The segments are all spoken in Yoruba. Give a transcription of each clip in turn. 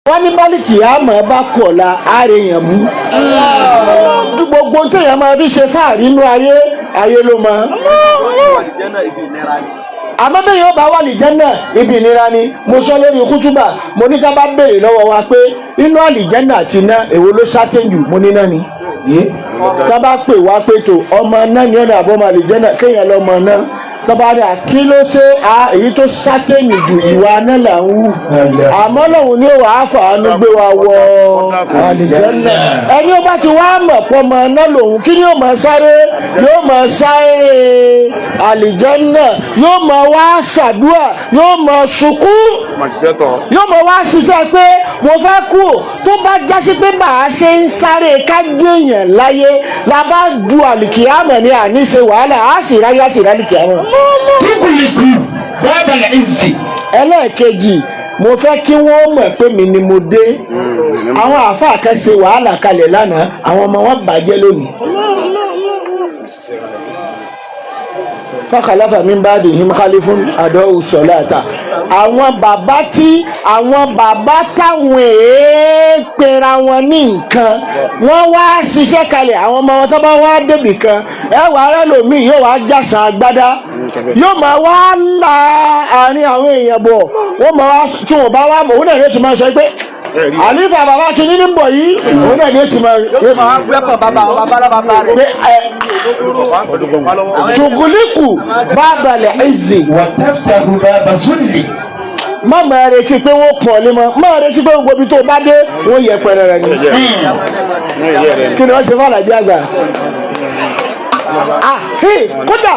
Wọ́n ní bálíkì àmọ́ bá kọ̀la àárẹ̀ èèyàn bú. Gbogbo téèyàn máa fi ṣe fáàrí inú ayé, ayé ló mọ. Àmọ́ bẹ́ẹ̀ yóò bá wà lìjẹ́nà, ibi ìnira ni. Mo sọ lórí kútúbà, mo ní ká bá béèrè lọ́wọ́ wa pé inú àlìjẹ́nà àti iná, èwo ló sátẹ́jù? Mo ní náà ni. Tá bá pè wá pé tó ọmọ náà ní ọ̀nà àbọ̀mọ àlìjẹ́nà, kéèyàn lọ́mọ náà. Tọ́ba ní kí ló ṣe a èyí tó sátẹ́yìn jù, ìwà náà là ń wù, àmọ́ lòun ní wàá fàánú gbé wa wọ àlìjẹ́nà. Ẹni ó bá ti wá mọ̀ pọ̀ mọ́ náà lòun, kí ni yóò máa sáré? Yóò máa sáré àlìjẹ́nà, yóò máa wá ṣàdúà, yóò máa sunkún, yóò máa wá ṣiṣẹ́ pé mo fẹ́ kú ò. Tó bá jásí pé bá a ṣe ń sáré ká jẹ́yàn láyé la bá du àlìkìyàmọ̀ ni, àní ṣe wàhálà, á sì ráyé, á sì rálìkìyàmọ̀. Tukuliku baba al-izzi. Ẹlẹ́ẹ̀kejì, mo fẹ́ kí wọ́n mọ̀ pé mi ni mo dé. Àwọn àáfàá kan ṣe wàhálà kalẹ̀ lánàá, àwọn ọmọ wọn bàjẹ́ lónìí. Fàkàlàfà mi bá dì him khalifun àdọ́wù sọ̀láàtà. Àwọn bàbá tí àwọn bàbá táwọn èé pera wọn ní nǹkan, wọ́n wá ṣiṣẹ́ kalẹ̀. Àwọn ọmọ wọn tó bá wá débì kan, ẹ wà á rẹ́ lòmíì, yóò wá jàsàn agbádá, yóò máa wá la àárín àwọn èèyàn bọ̀. Wọ́n máa wá tí wọ́n bá wá bọ̀, òun náà ló ti máa sọ pé àlífà bàbá kìíní ní bọ̀ yìí, òun náà ló ti máa pé ẹ tùgùlíkù bábàlẹ̀ ẹ̀zì. Wa taftahu baba zulli. Má máa retí pé wọ́n pọ̀ lé mọ́, máa retí pé gbogbo ibi tó bá dé, wọ́n yẹ pẹrẹ rẹ ni. Kí ni wọ́n ṣe fún àlàjì àgbà? Ah, hey, kódà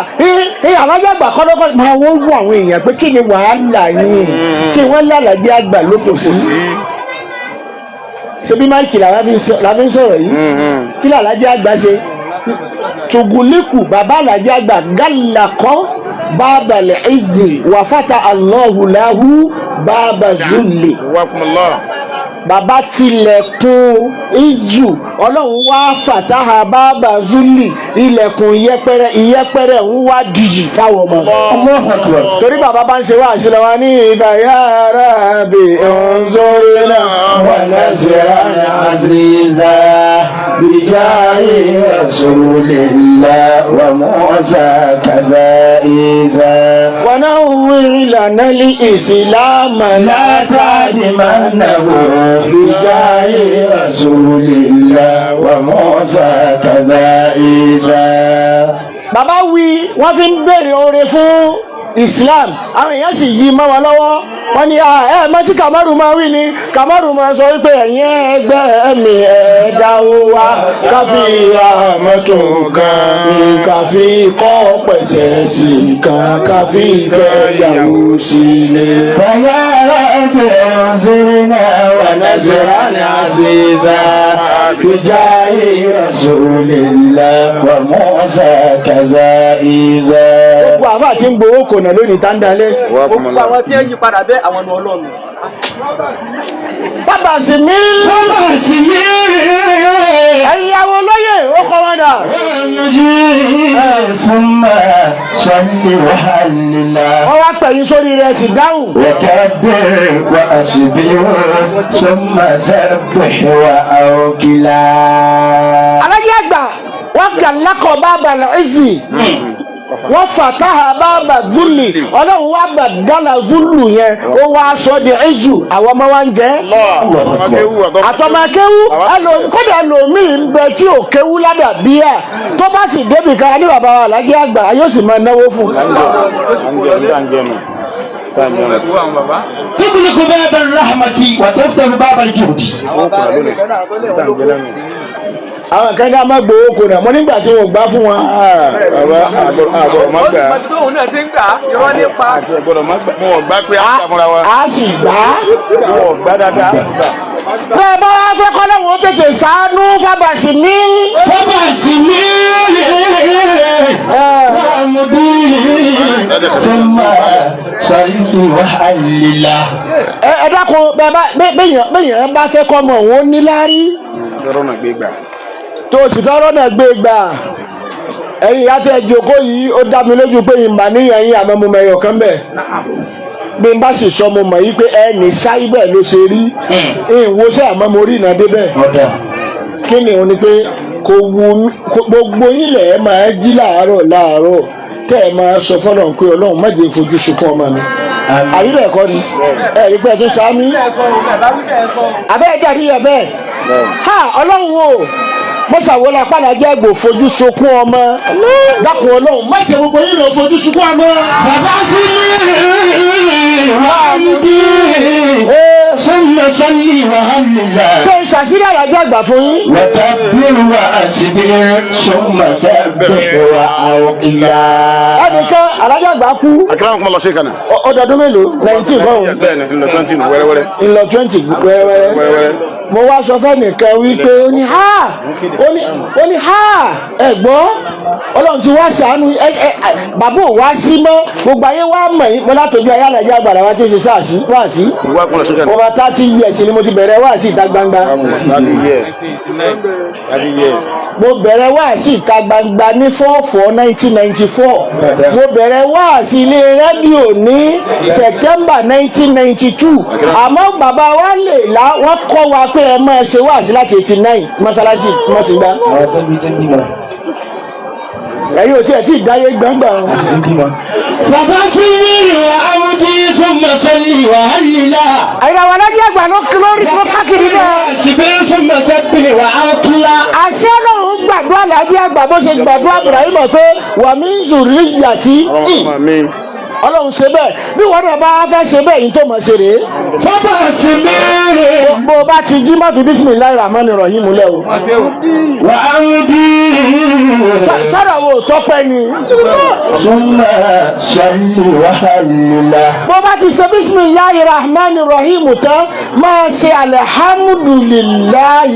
àlàjì àgbà kọ́lọ́kọ́ máa wọ́n wọ àwọn èèyàn pé kí ni wàhálà yín, kí wọ́n lálàjì àgbà lóko sí. Ṣebí máìkì làwọn fi ń sọ̀rọ̀ yìí? Kí làlájì àgbà ṣe? Tùgùlíkù bàbá àlàjì àgbà gàlàkọ́ bàbàlẹ̀ ẹ̀zì wàfàtà Allahu lahu bàbà zulli. Bàbá tilẹ̀kùn izu, ọlọ́run wá fàtáhà bàbà zulli, ilẹ̀kùn ìyẹpẹrẹ, ìyẹpẹrẹ ń wá dìjì fáwọn ọmọ. Allahu akbar. Torí bàbá bá ń ṣe wá àṣìlẹ̀ wa ní ibà yàrá bí ọ̀nzọ́rẹ́lá Wa nasran aziza bijahi rasulillah wa Musa kaza iza. ونور لنا الإسلام لا لا تعدمنه بجاه رسول الله وموسى كذا إذا. Bàbá wí, wọ́n fi ń béèrè oore fún Islam, àwọn èèyàn sì yí mọ́ wọn lọ́wọ́. Wọ́n ní ẹ mọ́ tí Kamaru máa wí ni, Kamaru máa sọ wípé ẹ̀yin ẹgbẹ́ mi, ẹ̀ẹ́dá wa káfí ra mọ́tò kan, káfí kọ́ pẹ̀sẹ̀ sí kan, káfí fẹ́ yàwó sílé. فيا رب انصرنا ونصرا عزيزا بجاه رسول الله وموسى كذا إذا. Gbogbo àfáà tí ń gbowó kònà lónìí tá ń dalẹ̀. Gbogbo àwọn tí ń yí padà bẹ́ẹ̀, àwọn ọ̀nà ọlọ́run. Bàbá sì mí. Ẹ̀yin àwọn olóyè ó kọ́ wọn dà. ثم صل وهللا. Wọ́n wá pẹ̀yìn sórí rẹ̀ sì dáhùn. وكبر وأصبر ثم سبح وأوكلا. Alájẹ́ àgbà wọ́n kà lákọ̀ bàbá lẹ́sì, wọ́n fàtàhà bàbá zúlì, ọlọ́run wá bà dálà zúlù yẹn, ó wá sọ di ẹ̀zù, àwọn ọmọ wa ń jẹ́ àtọmọ akéwú. Kódà ẹlòmíì ń bẹ tí ò kéwú ládàbíà, tó bá sì débì kan ní bàbá wa alájẹ́ àgbà, yóò sì máa náwó fún un. تغلق باب الرحمة وتفتح باب الجود. Àwọn kan dá má gbowó kò náà, mo nígbà tí wọn ò gbá fún wọn. Ó sì mọ ibi tóun náà ti ń gbà á, irọ́ nípa. A sì gbà á. Bẹ́ẹ̀ bá wá fẹ́ kọ́ lọ́wọ́ tètè ṣàánú fábàṣì ní. فبسمي وامضي ثم صل وهللا. Ẹ dákun, bẹ́ẹ̀ bá bẹ́yàn bá fẹ́ kọ́ ọmọ òun ó ní láárí, tó o sì fẹ́ rọ́nà gbé gbà. Ẹ̀yin ìyá tẹ́ ẹ jókòó yìí, ó dá mi lójú pé ìmà níyàn yín, àmọ́ mo mẹyọ̀ kan bẹ̀. Bí n bá sì sọ, mo mọ̀ yí pé ẹnì sáyé bẹ́ẹ̀ ló ṣe rí. Ìwòsàn àmọ́ mo rí ìnà débẹ̀. Ọ̀dà. Kí ni òun ni pé kò wù mí gbogbo yín lẹ̀ ẹ́ máa jí láàárọ̀ láàárọ̀ tẹ́ ẹ máa sọ fọlọ́run pé Ọlọ́run, má jẹ́ fojú sunkún ọmọ mi. Àbí bẹ́ẹ̀ kọ́ ni? Ẹ rí pé ẹ tún sáámi abẹ́ ẹ dàbí ẹ bẹ́ẹ̀ ha. Ọlọ́run o, mọ́sàwọ́lá pàdánù gbò fojú sunkún ọmọ. Dákun Ọlọ́run, má jẹ́ gbogbo yín lọ fojú sunkún ọmọ. Bàbá sí mi وعمدي ثم صلي وهللا. Ṣé n ṣàṣírí àlàjì àgbà fún yín? وكبر وأسبر ثم سبح وأوقلا. Ẹnìkan, àlàjì àgbà kú. Akramakum Allah, sheikhana. Ọdọọdún mélòó? 19 kọ́ òun? Bẹ́ẹ̀ni, ńlọ 20 nù wẹ́rẹ́wẹ́rẹ́. Ńlọ 20 wẹ́rẹ́wẹ́rẹ́. Wẹ́rẹ́wẹ́rẹ́. Mo wá sọ fẹ́nìkan wípé ó ní ha, ó ní ha, ẹ̀gbọ́n, Ọlọ́run ti wá ṣàánú ẹ ẹ bàbá ò wá sí mọ́, gbogbo ayé wá mọ̀ yín. Mo látọjú ayé àlàjì àgbà làwọn tí ń ṣe sáàsì wá sí. Wá kún lọ, sheikhana. Over 30 years ni mo ti bẹ̀rẹ̀ wá sí ìta gbangba. 30 years. 30 years. Mo bẹ̀rẹ̀ wá sí ìta gbangba ní 4/4/1994. Mo bẹ̀rẹ̀ wá sí ilé rédíò ní September 1992. Àmọ́ bàbá wa lè la wọ́n kọ́ wa pé ẹ máa ṣe wá sí láti 89 mọ́ṣáláṣí mọ́ṣígbá. Àwọn tó bí tó bímọ. Ẹ̀yin ò tiẹ̀ tí ì dáyé gbọ̀ngbọ̀n. Bàbá sí mi وعمدي ثم صلي وهللا. Àyìnbá alájẹ àgbà ló lórí tó káàkiri náà. أسبر ثم سبح وأوقلا. Àṣẹ Ọlọ́run gbàdúrà làbí àgbà bó ṣe gbàdúrà Ibrahim pé ومن ذريتي. Ọmọ mi. Ọlọ́run ṣe bẹ́ẹ̀. Bí wọ́n náà bá fẹ́ ṣe bẹ́ẹ̀ yìí, tó mọ̀ ṣe rèé. Bàbá sí mi Bó o bá ti jí, má fi بسم الله الرحمن الرحيم múlẹ̀ o. وعمدي. Sọ́dọ̀ wo tọ́pẹ́ ni. ثم صلي وهللا. Bó o bá ti ṣe بسم الله الرحمن الرحيم tán, máa ṣe الحمد لله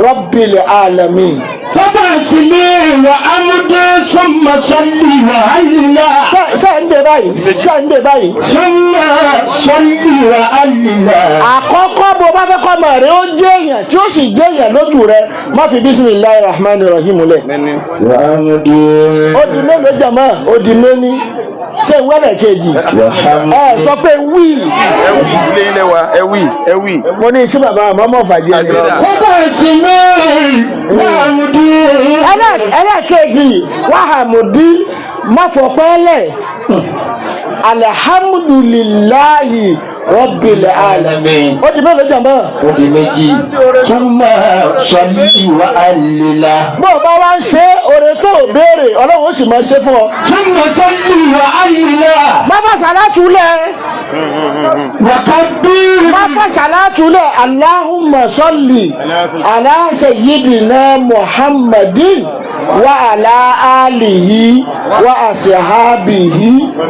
رب العالمين. فبسمي وعمدي ثم صلي وهللا. Ṣé ń dé báyìí? Ṣé ń dé báyìí? ثم صلي وهللا. Àkọ́kọ́, bó bá fẹ́ kọ́ ọmọ rẹ ó jẹ́ èèyàn tí ó sì jẹ́ èèyàn lójú rẹ, má fi بسم الله الرحمن الرحيم múlẹ̀. Mẹ́ni. وعمدي. Ó di mélòó, jàmọ́? Ó di méní. Ṣé ìwẹ́lẹ̀ kejì ẹ sọ pé wí? Ẹ wí, ilé ilé wa, ẹ wí, ẹ wí. Mo ní sí bàbá àmọ́ mọ̀ fàdí ẹni. فبسمي وعمدي. Ẹlẹ́ẹ̀kejì, wàhámùdí, má fọpẹ́lẹ̀, الحمد لله رب العالمين. Ó di mélòó, jàmọ́? Ó di méjì. ثم صلي وهللا. Bó o bá wá ń ṣe oore tó o béèrè, Ọlọ́run ó sì máa ṣe fún ọ. ثم صلي وهللا. Má fà sàlátù lẹ̀. وكبر. Má fà sàlátù lẹ̀. اللهم صل على سيدنا محمد وعلى آله وأصحابه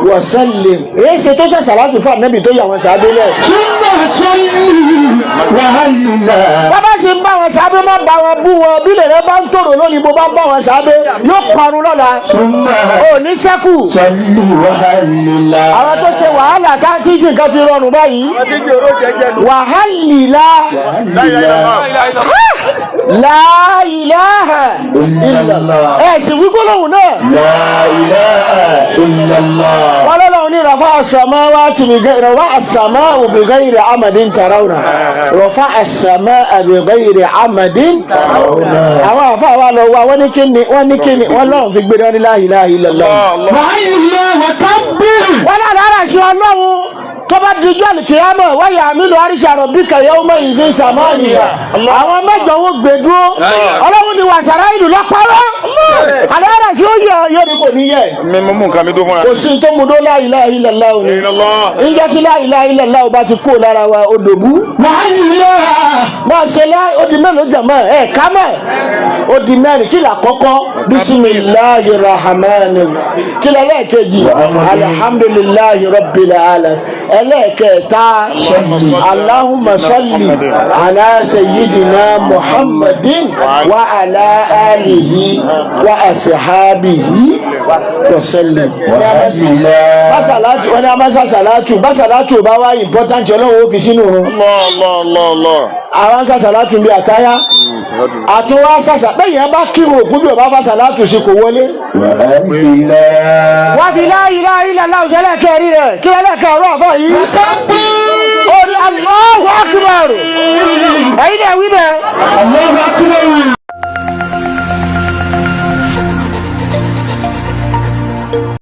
وسلم. Èyí ṣe tó ṣe sàlátù fún ànábì tó yà wọn sábẹ́ lẹ̀. ثم صلي وهللا. Bàbá sì ń bá wọn sábẹ́, má bá wọn bú wọn. Bí lèrè bá ń tòrò lónìí, bó bá ń bá wọn sábẹ́, yóò parun lọ́la. ثم Ò ní sẹ́kù. صلي وهللا. Àwọn tó ṣe wàhálà káàkiri nǹkan fi rọrùn báyìí. Wàhálìlá. لا إله إلا الله. Ẹ sì wí gbólóhùn náà. لا إله إلا الله. Wọ́n lọ́lọ́run ní رفع السماوات بغير رفع السماء بغير عمد ترونها. رفع السماء بغير عمد. Àwọn àfa wa lọ wá, wọ́n ní kíni, wọ́n ní kíni, wọ́n lọ́run fi gbé ní لا إله إلا الله. وهللا وكبر. Wọ́n náà lára ṣe Ọlọ́run tó bá dijú àlùkìyámọ̀ ويحمل عرش ربك يومئذ ثمانية. Àwọn mẹ́jọ wọn gbé dúró. Ọlọ́run ni wàṣàrà ìlú lọ́pọ̀rọ́ àlẹ́ ṣe ó yẹ yóò ní kò ní yẹ. Mi mú nǹkan mi dó fúnra. Kò sí tó mu dó لا إله إلا الله òní. Illallah. Ǹjẹ́ tí لا إله إلا الله bá ti kú lára wa, odò bú. وهللا. Máa ṣe lá. Ó di mélòó, jàmọ́? Ẹ̀ ká mẹ́. Ó di mẹ́rin. Kí là kọ́kọ́? بسم الله الرحمن. Kí lẹ lẹ́ẹ̀kejì? الحمد لله رب العالمين. Ẹlẹ́ẹ̀kẹta, اللهم صل على سيدنا محمد وعلى آله وأصحابه وسلم. وهللا. Básàlátù wọn ni a máa ṣàṣàlátù. Básàlátù bá wá important, Ọlọ́run ó fi sínú run. Allah, Allah, Allah, Allah. Àwọn sàṣàlátù bí àtáyá àtúnwá sàṣà bẹ́ẹ̀ yẹn bá kírun òkú bí ọba fàṣàlátù sí kò wọlé. وبالله Wọ́n fi la ilaha illallah lẹ́kẹ̀rí rẹ̀ kí lẹ́lẹ́kẹ̀ ọ̀rọ̀ àfọ̀ yìí. Ó ní Allahu akbar. Ẹ̀yin náà wí bẹ́ẹ̀. الله أكبر.